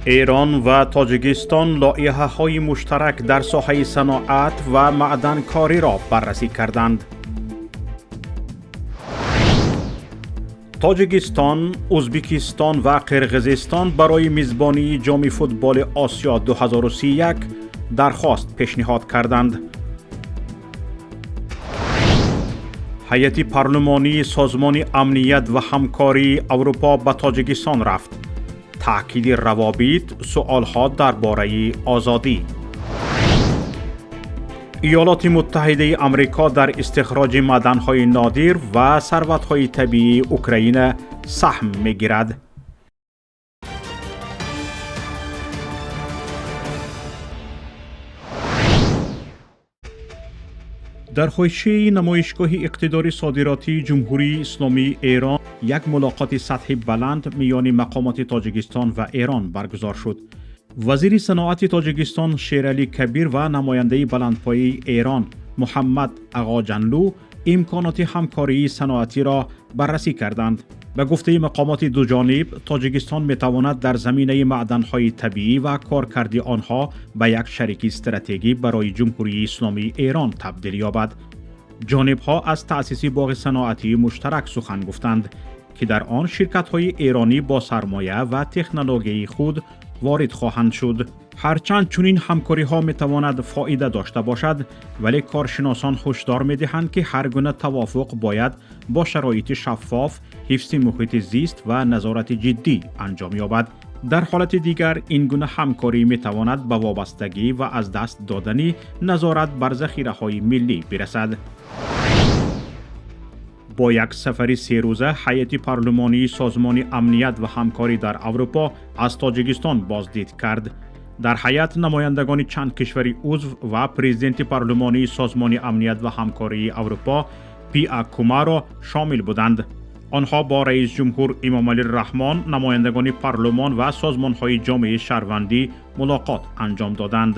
Эрон ва Тоҷикистон лоиҳаҳои муштарак дар соҳаи саноат ва маъданкориро баррасӣ карданд. Тоҷикистон, Ӯзбекистон ва Қирғизистон барои мизбонии Ҷоми футболи Осиё 2031 дархост пешниҳод карданд. Ҳайати парлумонии Созмони амният ва ҳамкории Аврупо ба Тоҷикистон рафт. Таъкиди равобит, суолҳо дар бораи озодӣ. Иёлоти Муттаҳидаи Амрико дар истихроҷи маъданҳои нодир ва сарватҳои табиии Украина саҳм мегирад. Дар ҳошияи намоишгоҳи иқтидори содиротии Ҷумҳурии Исломии Эрон як мулоқоти сатҳи баланд миёни мақомоти Тоҷикистон ва Эрон баргузор шуд. Вазири саноати Тоҷикистон Шералӣ Кабир ва намояндаи баландпояи Эрон Муҳаммад Ағоҷанлӯ имконоти ҳамкории саноатиро баррасӣ карданд. Ба гуфтаи мақомоти дуҷониб, Тоҷикистон метавонад дар заминаи маъданҳои табиӣ ва коркарди онҳо ба як шарики стратегӣ барои Ҷумҳурии Исломии Эрон табдил ёбад. Ҷонибҳо аз таъсиси боғи саноатии муштарак сухан гуфтанд, ки дар он ширкатҳои эронӣ бо сармоя ва технологияи худ ворид хоҳанд шуд. Ҳарчанд чунин ҳамкориҳо метавонад фоида дошта бошад, вале коршиносон ҳушдор медиҳанд, ки ҳар гуна тавофуқ бояд бо шароити шаффоф, ҳифзи муҳити зист ва назорати ҷиддӣ анҷом ёбад. Дар ҳолати дигар ин гуна ҳамкорӣ метавонад ба вобастагӣ ва аз даст додани назорат бар захираҳои миллӣ бирасад. Бо як сафари серӯза ҳайати парлумонии Созмони амният ва ҳамкорӣ дар Аврупо аз Тоҷикистон боздид кард. Дар ҳайат намояндагони чанд кишвари узв ва президенти парлумонии Созмони амният ва ҳамкории Аврупо Пиа Кумаро шомил буданд. Онҳо бо раисҷумҳур Эмомалӣ Раҳмон, намояндагони парлумон ва созмонҳои ҷомеаи шаҳрвандӣ мулоқот анҷом доданд.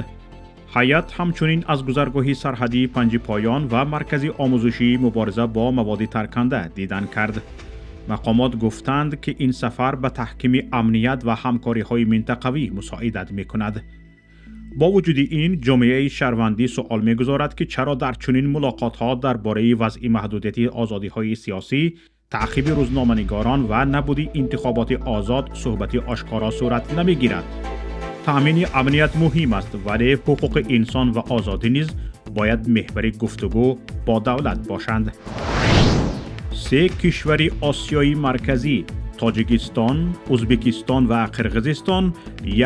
Ҳайат ҳамчунин аз гузаргоҳи сарҳадии Панҷипоён ва маркази омӯзишии мубориза бо маводи тарканда дидан кард. Мақомот гуфтанд, ки ин сафар ба таҳкими амният ва ҳамкориҳои минтақавӣ мусоидат мекунад. Бо вуҷуди ин, ҷомеаи шаҳрвандӣ суол мегузорад, ки чаро дар чунин мулоқотҳо дар бораи вазъи маҳдудияти озодиҳои сиёсӣ, таъқиби рӯзноманигорон ва набуди интихоботи озод суҳбати ошкоро сурат намегирад. Таъмини амният муҳим аст, вале ҳуқуқи инсон ва озодӣ низ бояд меҳвари гуфтугӯ бо давлат бошанд. Се кишвари Осиёи Марказӣ, Тоҷикистон, Ӯзбекистон ва Қирғизистон,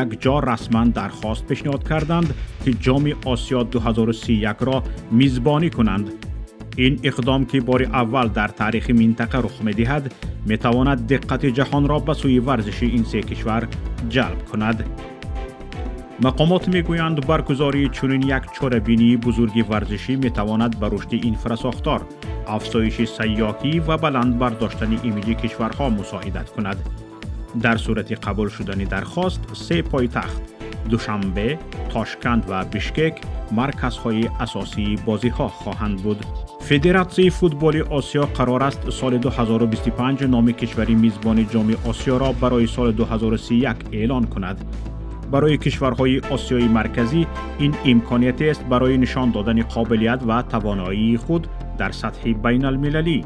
якҷо расман дархост пешниҳод карданд, ки Ҷоми Осиё 2031-ро мизбонӣ кунанд. Ин иқдом, ки бори аввал дар таърихи минтақа рух медиҳад, метавонад диққати ҷаҳонро ба сӯи варзиши ин се кишвар ҷалб кунад. Мақомот мегӯянд, баргузории чунин як чорабинии бузурги варзишӣ метавонад ба рушди инфрасохтор, афзоиши сайёҳӣ ва баланд бардоштани имиҷи кишварҳо мусоидат кунад. Дар сурати қабул шудани дархост, се пойтахт, Душанбе, Тошканд ва Бишкек, марказҳои асосии бозиҳо хоҳанд буд. Федератсияи футболи Осиё қарор аст соли 2025 номи кишвари мизбони Ҷоми Осиёро барои соли 2031 эълон кунад. Барои кишварҳои Осиёи Марказӣ ин имкониятест барои нишон додани қобилият ва тавоноии худ дар сатҳи байналмилалӣ.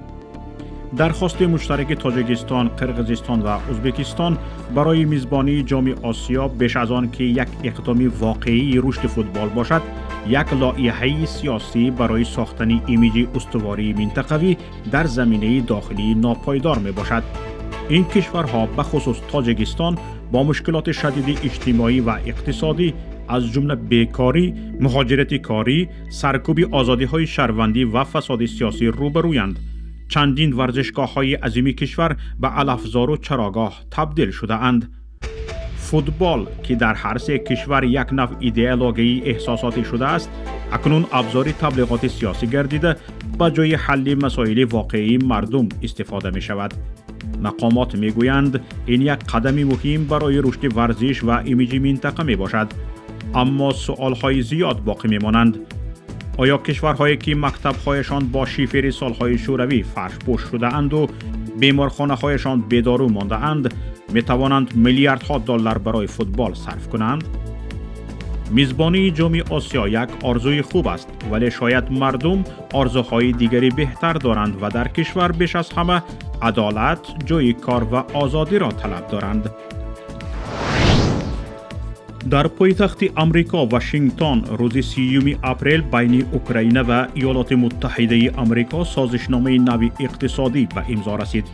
Дархости муштараки Тоҷикистон, Қирғизистон ва Ӯзбекистон барои мизбонии Ҷоми Осиё беш аз он ки як иқдоми воқеии рушди футбол бошад, як лоиҳаи сиёсӣ барои сохтани имиҷи устувории минтақавӣ дар заминаи дохилии нопойдор мебошад. Ин кишварҳо, бахусус Тоҷикистон, бо мушкилоти шадиди иҷтимоӣ ва иқтисодӣ, аз ҷумла бекорӣ, муҳоҷирати корӣ, саркӯби озодиҳои шаҳрвандӣ ва фасоди сиёсӣ рӯбарӯянд. Чандин варзишгоҳҳои азими кишвар ба алафзору чарогоҳ табдил шудаанд. Футбол, ки дар ҳар се кишвар як навъ идеологияи эҳсосотӣ шудааст, акнун абзори таблиғоти сиёсӣ гардида, ба ҷои ҳалли масоили воқеии мардум истифода мешавад. Мақомот мегӯянд, ин як қадами муҳим барои рушди варзиш ва имиҷи минтақа мебошад, аммо суолҳои зиёд боқӣ мемонанд. Оё кишварҳое, ки мактабҳояшон бо шифери солҳои шӯравӣ фаршпӯш шудаанду беморхонаҳояшон бедору мондаанд, метавонанд миллиардҳо доллар барои футбол сарф кунанд? Мизбонии Ҷоми Осиё як орзуи хуб аст, вале шояд мардум орзуҳои дигари беҳтар доранд ва дар кишвар беш аз ҳама адолат, ҷойи кор ва озодиро талаб доранд. Дар пойтахти Амрико, Вашингтон, рӯзи 30 апрел байни Украина ва Иёлоти Муттаҳидаи Амрико созишномаи нави иқтисодӣ ба имзо расид.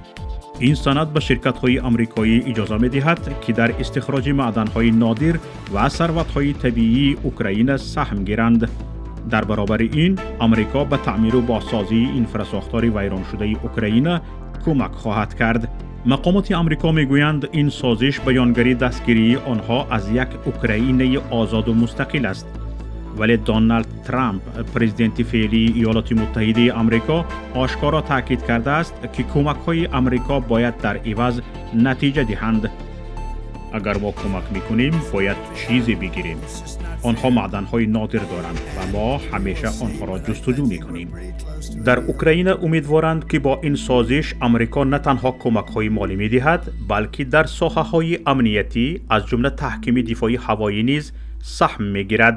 Ин санад ба ширкатҳои амрикоӣ иҷоза медиҳад, ки дар истихроҷи маъданҳои нодир ва сарватҳои табиии Украина саҳм гиранд. Дар баробари ин, Амрико ба таъмиру бозсозии инфрасохтори вайроншудаи Украина кӯмак хоҳад кард. Мақомоти Амрико мегӯянд, ин созиш баёнгари дастгирии онҳо аз як Украинаи озоду мустақил аст. Вале Доналд Трамп, президенти феълии Иёлоти Муттаҳидаи Амрико, ошкоро таъкид кардааст, ки кӯмакҳои Амрико бояд дар иваз натиҷа диҳанд. Агар мо кӯмак мекунем, бояд чизе бигирем. Онҳо маъданҳои нодир доранд ва мо ҳамеша онҳоро ҷустуҷӯ мекунем. Дар Украина умедворанд, ки бо ин созиш Амрико на танҳо кӯмакҳои молӣ медиҳад, балки дар соҳаҳои амниятӣ, аз ҷумла таҳкими дифои ҳавоӣ низ саҳм мегирад.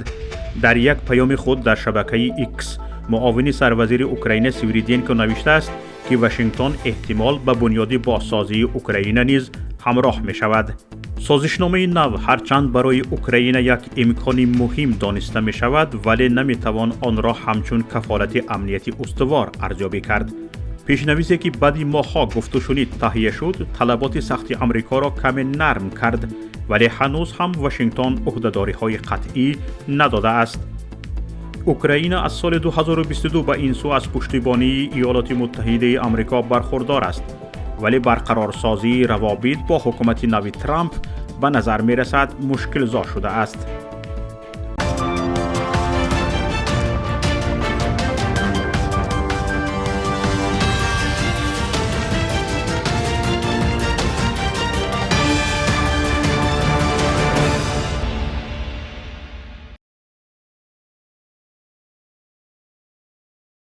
Дар як паёми худ дар шабакаи Икс муовини сарвазири Украина Свириденко навиштааст, ки Вашингтон эҳтимол ба бунёди бозсозии Украина низ ҳамроҳ мешавад. Созишномаи нав ҳарчанд барои Украина як имкони муҳим дониста мешавад, вале наметавон онро ҳамчун кафолати амнияти устувор арзёбӣ кард. Пешнависе, ки баъди моҳҳо гуфтушунид таҳия шуд, талаботи сахти Амрикоро каме нарм кард, вале ҳанӯз ҳам Вашингтон ӯҳдадориҳои қатъӣ надодааст. Украина аз соли 2022 ба ин сӯ аз пуштибонии Иёлоти Муттаҳидаи Амрико бархурдор аст, вале барқарорсозии равобит бо ҳукумати нави Трамп ба назар мерасад мушкилзо шудааст.